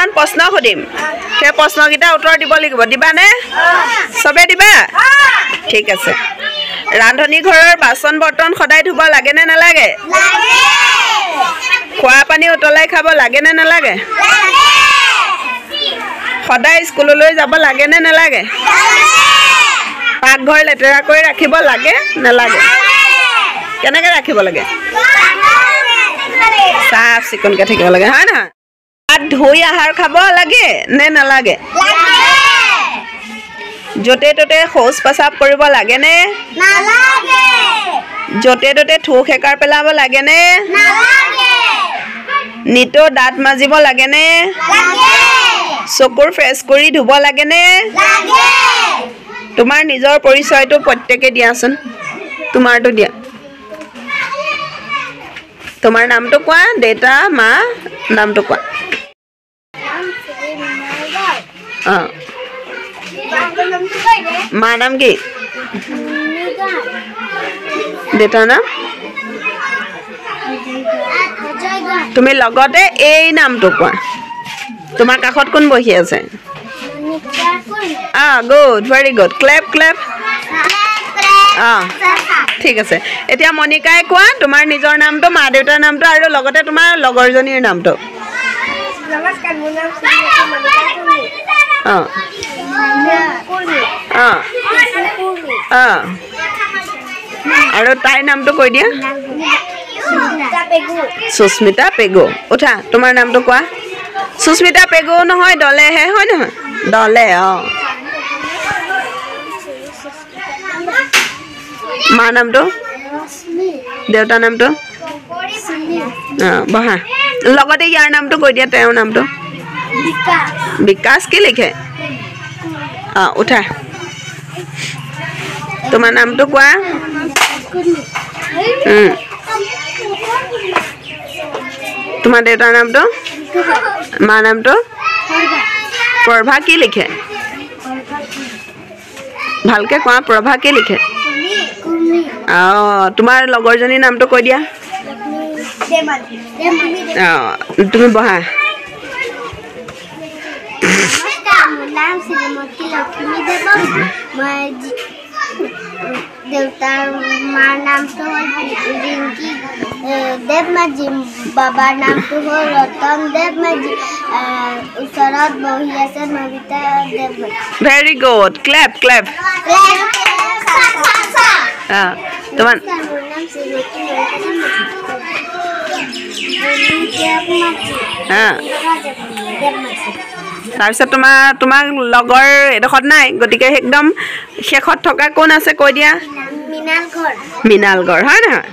কেইটামান প্ৰশ্ন সুধিম, সেই প্ৰশ্নকেইটা উত্তৰ দিব লাগিব। দিবানে? চবে দিবা? ঠিক আছে। ৰান্ধনী ঘৰৰ বাচন বৰ্তন সদায় ধুব লাগে নে নালাগে? খোৱা পানী উতলাই খাব লাগে নে নালাগে? সদায় স্কুললৈ যাব লাগে নে নালাগে? পাকঘৰ লেতেৰা কৰি ৰাখিব লাগে নালাগে? কেনেকৈ ৰাখিব লাগে? চাফ চিকুণকৈ থাকিব লাগে, হয় নহয়? হাত ধুই আহাৰ খাব লাগে নে নালাগে? য'তে ত'তে শৌচ পেচাব কৰিব লাগেনে? য'তে ত'তে থু খেকাৰ পেলাব লাগেনে? নিতৌ দাঁত মাজিব লাগেনে? চকুৰ ফ্ৰেছ কৰি ধুব লাগেনে? তোমাৰ নিজৰ পৰিচয়টো প্ৰত্যেকে দিয়াচোন। তোমাৰটো দিয়া, তোমাৰ নামটো কোৱা, দেউতা মা নামটো কোৱা। অঁ, মাৰ নাম কি? দেউতাৰ নাম? তুমি লগতে এই নামটো কোৱা। তোমাৰ কাষত কোন বহি আছে? অঁ, good, very good, clap clap. অঁ, ঠিক আছে। এতিয়া মণিকাই কোৱা তোমাৰ নিজৰ নামটো, মা দেউতাৰ নামটো আৰু লগতে তোমাৰ লগৰজনীৰ নামটো। অঁ অঁ অঁ, আৰু তাইৰ নামটো কৈ দিয়া। সুস্মিতা পেগু। উঠা, তোমাৰ নামটো কোৱা। সুস্মিতা পেগু নহয়, দলেহে, হয় নহয়? দলে। অঁ, মাৰ নামটো, দেউতাৰ নামটো? অঁ, বহা। লগতে ইয়াৰ নামটো কৈ দিয়া, তেওঁৰ নামটো। বিকাশ। কি লিখে? অঁ, উঠা, তোমাৰ নামটো কোৱা। তোমাৰ দেউতাৰ নামটো, মাৰ নামটো? প্ৰভা। কি লিখে? ভালকে কোৱা, প্ৰভা কি লিখে? অঁ, তোমাৰ লগৰজনীৰ নামটো কৈ দিয়া। অঁ, তুমি বহা। দেউতাৰ মাৰ নামটো হ'ল ৰিংকি দেৱমাঝি, বাবাৰ নামটো হ'ল ৰতন দেৱমাঝি, ওচৰত বহি আছে Nabita Debmajhi. Very good, clap clap. তোমাৰ নাম শ্ৰীমতী দেৱমাঝি। তাৰপিছত তোমাৰ লগৰ এডোখৰত নাই, গতিকে একদম শেষত থকা কোন আছে কৈ দিয়া। মৃণাল গড়, হয় নহয়?